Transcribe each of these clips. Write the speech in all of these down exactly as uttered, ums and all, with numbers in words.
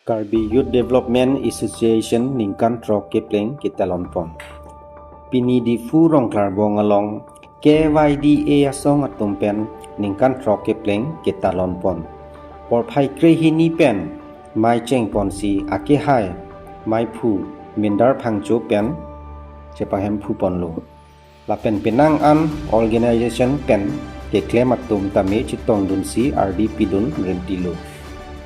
Karbi Youth Development Association ningkan throk kepleng ketalon pon. Pini Diphu Rongklarbong along K Y D A asong atum pen ningkan throk kepleng ketalon pon. Porphai krehini pen mei cheng ponsi akehai meiphu Mindar Phangcho pen chepahemphu ponlo. Lapen penang an organization pen keklem atum tame chetongdunsi ardi pidun rentilo.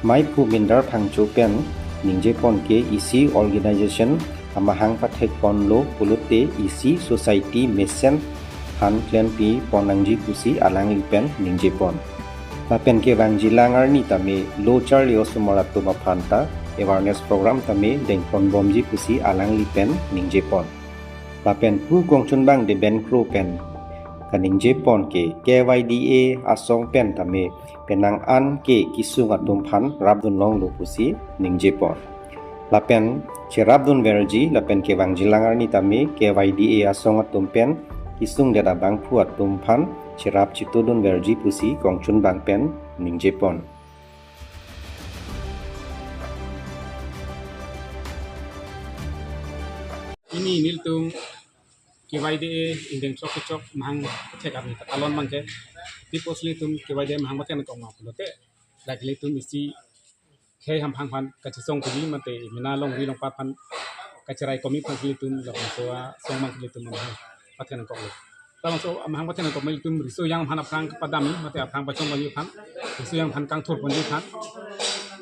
Meiphu Mindar Phangcho pen ningje pon ke isi organization amahang pathek ponlo pulote isi society mesen aphan klempi pon nangji pusi alangli pen ningje pon. Lapen kevangjilang arni tame lo charli osomar atum aphan ta awareness program tame dengpon bomji pusi alangli pen ningje pon. Lapen pu kongchunbang Deben Kro pen kaningje pon ke K Y D A asong pen tame penang an ke kesung atum aphan rapdun longlo pusi ningje pon. Lapen cherapdun verji lapen kevangjilang arni tame K Y D A asong atum pen kesungdet abangphu atum aphan cherap chetudun verji pusi kongchunbang pen ningje pon. Pini nelitum K Y D A ingdeng throk kechok mahang pathek arni katalon abangke. Diphu nelitum K Y D A mahang pathek nangkok ma pulote, lake nelitum isi khei hamphang aphan kachesong kuli mate mena longri longpat aphan kacherai komi aphan nelitum labangso asong abang nelitum mahang pathek nangkoklo. Labangso mahang pathek nangkok ma nelitum riso yang aphan aphrang kepadam mate aphrang pachon ponji aphan, riso yang aphan kangthur ponji aphan,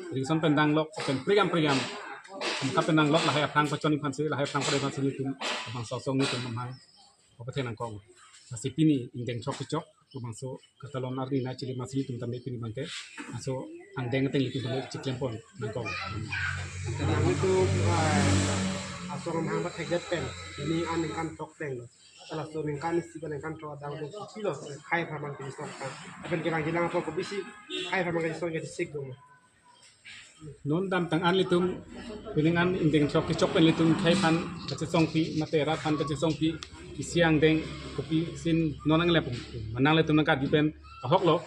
riso pen danglok pen priam priam amka pen danglok lahai aphrang pachon aphansi lahai aphrang pade aphansi nelitum labangso asong nelitum mahang pathek nangkok. Lasi pini ingdeng throk kechok labangso katalon arni nangchili masi nelitum tame pini abangke laso angdeng ateng nelitum tame chiklem pon nangkok. Nelitum, ah, asong mahang pathekdet pen pini an ningkan throk plenglo. Laso ningkan isi ba ningkan throk adang do chilo khei aphan kachesong kan. Lapen kevangjilang apor kopisi khei aphan kachesong jadi sik dong. Non damtang an nelitum, pining an ingdeng throk kechok pen nelitum khei aphan kachesongpi mate rat aphan kachesongpi isi angdeng kopi sin non nangle pum. Manang nelitum nangkadi pen ahoklo.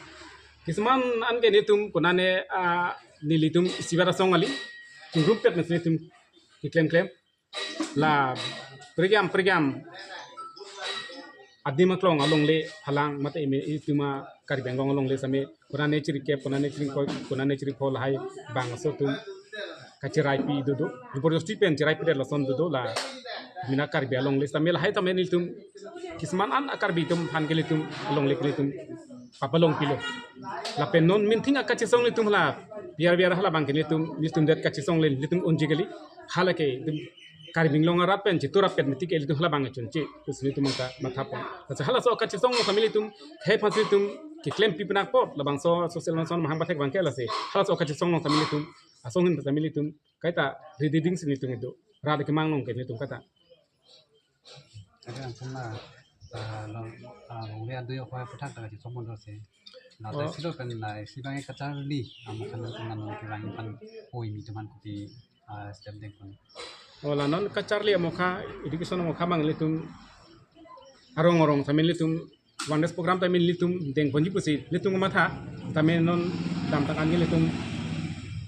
Kisman an ke nelitum konane, ah, nelitum isibar asong kali. Chingrum pet nelitum keklem klem. La priam priam adim aklong alongle phalang mate eme itum a-Karbi Anglong alongle same konane chirikep, konane chirikoi, konane chiripho lahai bangso atum kachiraipi dodo. Jabardasti pen chiraipidet lason dodo la mena Karbi alongle same lahai tame nelitum kisman an a-Karbi atum aphan ke nelitum alongle ke nelitum papalongpilo. Lapen non minthing akachesong nelitum hala biar biar hala abangke nelitum nelitum det kachesong le nelitum unji kali hala ke nelitum Karbi Anglong arat pen chitur apet miti ke nelitum hala abang chunche pusi nelitum angka matha pon. Laso halaso akachesong along tame nelitum khei aphansi nelitum keklempi penak apot labangso social nonson mahang pathek abangke lasi halaso akachesong along tame nelitum asong ahin tame nelitum kaita rididing si nelitum idu rat kemang along ke nelitum kaita. Ada yang pernah, ah, long, ah, longle adui ahoi aphuthak ta kachesong pon dosi. Na Oh. Silo pen na isi abang kacharli, amat kan nelitum non kevang aphan oi nelitum aphan kopi, ah, step dengpon. Oh, la non kacharli amokha, education amokha abang nelitum arong arong tame nelitum awareness program tame nelitum dengponji pusi nelitum matha tame non damtang an nelitum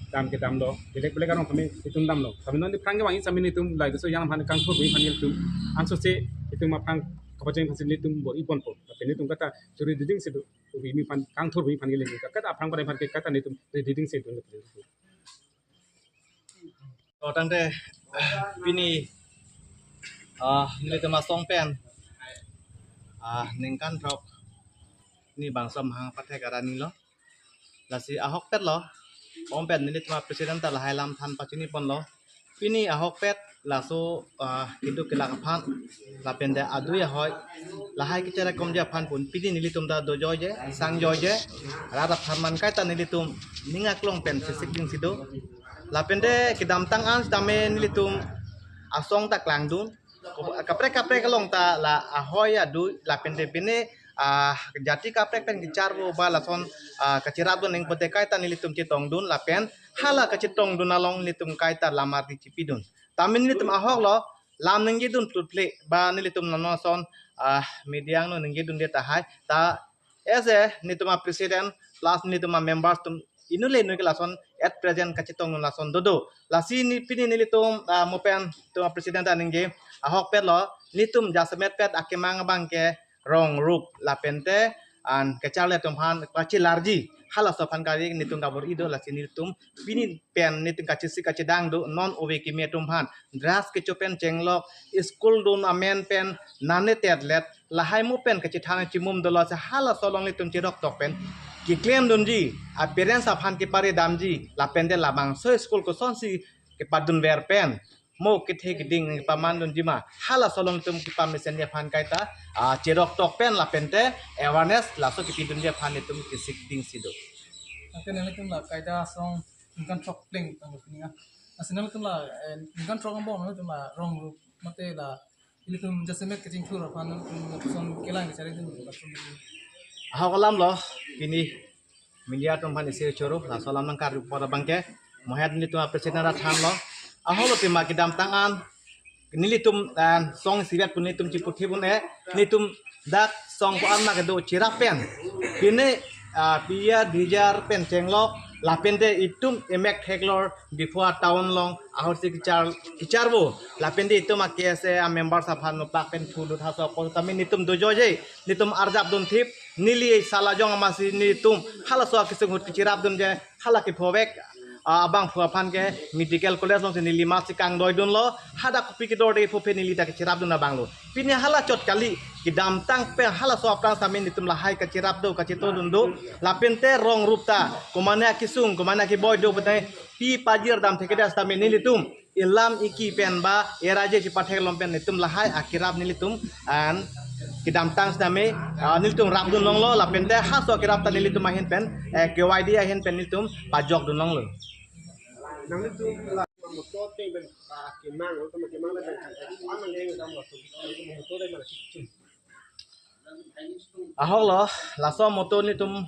dam kedamlo, belek belek arong tame nelitum damlo. Tame non aphrang kevang tame nelitum lahai riso yang aphan kangthur ponji aphan nelitum ansose nelitum aphrang kapacheng aphansi nelitum bor-i ponpo. Lapen nelitum kaita churi diding si do, uri mi aphan kangthur ponji aphan nelitum kaita aphrang pade aphan ke kaita nelitum rididing si do. Oh, tangte pini, ah, nelitum asong pen, ah, ningkan throk ni bangso mahang pathek arni lo. Lasi ahokpet lo, om pen nelitum a-president ta lahai alam than pachini ponlo. Pini ahokpet laso, ah, keduk kelak aphan lapen de adui ahoi lahai kecherakomji aphan pun pini nelitum ta dojoije, sangjoije, rat apharman kaita nelitum ning aklong pen sisik ding si do. Lapen de kedamtang an tame nelitum asong ta klangdun. Kaprek kaprek along ta la ahoi adui lapen de pine, ah, jati kaprek pen kecharvo ba lason, ah, kachirapdun ning pote kaita nelitum chetongdun lapen hala kachetongdun along nelitum kaita lamar di chipidun. Tame nelitum ahok lo lam ningjedun plutple ba nelitum nanoson, ah, media angno ningjedunde tahai ta ese nelitum a-president plus nelitum a-members atum Inut le inut ke lason at present kachetong lason dodo. Lasi ne pini nelitum, ah, mo pen tum president aningje ahokpet lo, netum jasemet pet akemang abang ke rong rup lapente an kacharli atum aphan kachelarji, halaso aphan kali netum kabor-i do. Lasi netum pini pen netum kachesik kachedang do, non ove kimi atum aphan drugs kecho pen chenglok, school dun amen pen nane tetlet, lahai mo pen kachethan chimum dolo, si halaso along netum cherok tok pen keklem dunji, a-parents aphan kepare damji, lapente labangso school kosonsi kepadunver pen mo kethe keding paman dunji ma, halaso along netum kepamesenji aphan kaita, ah, cherok tok pen lapente awareness laso kepi dunji aphan netum kesik dingsi do. Anke nelitum la kaita asong ningkan throk pleng tang pini ah. Lasi nelitum la, eh, ningkan throk angbong nelitum la rong rup mate la ilitum jasemet kachingthur aphan nelitum lapuson kelang kachari tum lapuson. Ahok alam lo, pini media atum aphan isi choro, laso alam nangkarju apor abang ke, mohet netum president ra than lo. Ahok lo pima kedamtang an nelitum, eh, song isivet pu netum chiputhi pun eh, netum dak song ko-an ma kedo cherap pen. Pini, ah, pia dijar pen chenglok, lapente itum emek theklor Diphu town along ahorsi kechar, kecharvo, lapente itum a-K S A a-members aphan nopak pen thulut haso apot tame netum dojoje, netum arjap dunthip, neli sala jong amatsi netum halaso akesung ahut kecherap dunje, hala kephovek, ah, abangphu aphan ke medical college alongsi neli amatsi kangdoi dunlo, hadak kopi kedorde pho phe neli ta kecherap dun abang lo. Pini hala chot kali, kedamtang pen halaso aphrang tame netum lahai kacherap do, kacheto dun do, lapente rong rup ta, komane akesung, komane akeboi do, betai pi pajir dam thekthe tame nelitum ilam iki pen ba era je chipathek lom pen netum lahai akerap nelitum an kedamtang tame, ah, nelitum rap dun longlo, lapente halaso akerap ta nelitum ahin pen, eh, K Y D ahin pen nelitum pajok dun longlo. Nanglitum la motor ateng pen, ah, kemang, motor kemang pen, ah, nang deng dam motor, motor deng mana? Ahok lo, laso motor netum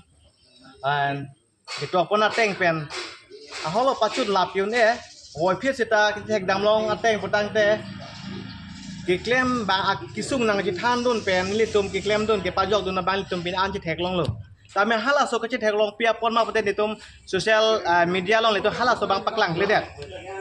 an ketok pon ateng pen, ahok lo pachun lap yun eh, voi phir seta kethek damlong ateng putangte keklem abang akesung nangchethan dun pen nelitum keklem dun kepajok dun abang nelitum pini an chetheklonglo. Tame halaso kachetheklong pi apot ma pute netum social, ah, media along netum halaso abang paklang kledet.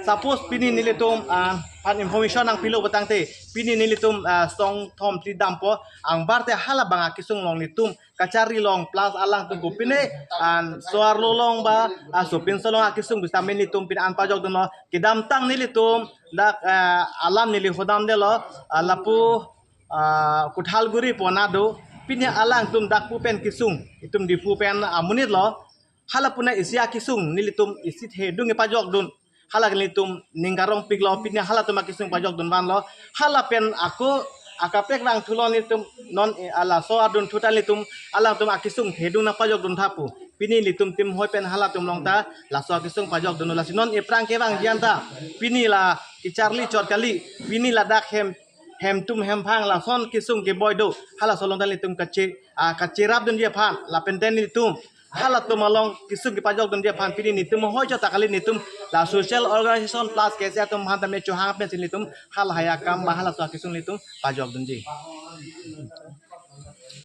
Suppose pini nelitum, ah, an information nangpilo putangte, pini nelitum, ah, song thom phli dampo, angbarte hala abang akesung along netum kacharli long plus alangtum kopine an so-arlo along ba, ah, sopinso along akesung bisa nelitum pini an pajok dunlo. Kedamtang nelitum dak, ah, alam neli hodam detlo, ah, lapu, ah, Kothalguri pona do, pini alangtum dak pu pen kesung, itum Diphu pen amonit lo, hala puna isi akesung nelitum isi thedung pajok dun. Hala nelitum ning karongpiklo, pini halatum akesung pajok dun vanlo. Hala pen ako akaprek vangthulo nelitum non, eh, laso adun thu ta nelitum alangtum akesung thedung nangpajok dun tha pu. Pini nelitum team hoi pen halatum along ta laso akesung pajok dun, lasi non ephrang kevangji an ta pini la kecharli chot kali, pini ladak hem, hemtum hemphang lason kesung keboi do, halaso along ta nelitum kache, ah, kacherap dunji aphan, lapente nelitum halatum along kesung kepajok dunji aphan pini netum hoi chot ta kali, netum la social organization plus K S A atum aphan tame chohang pensi netum halahai akam ba halaso akesung netum pajok dunji.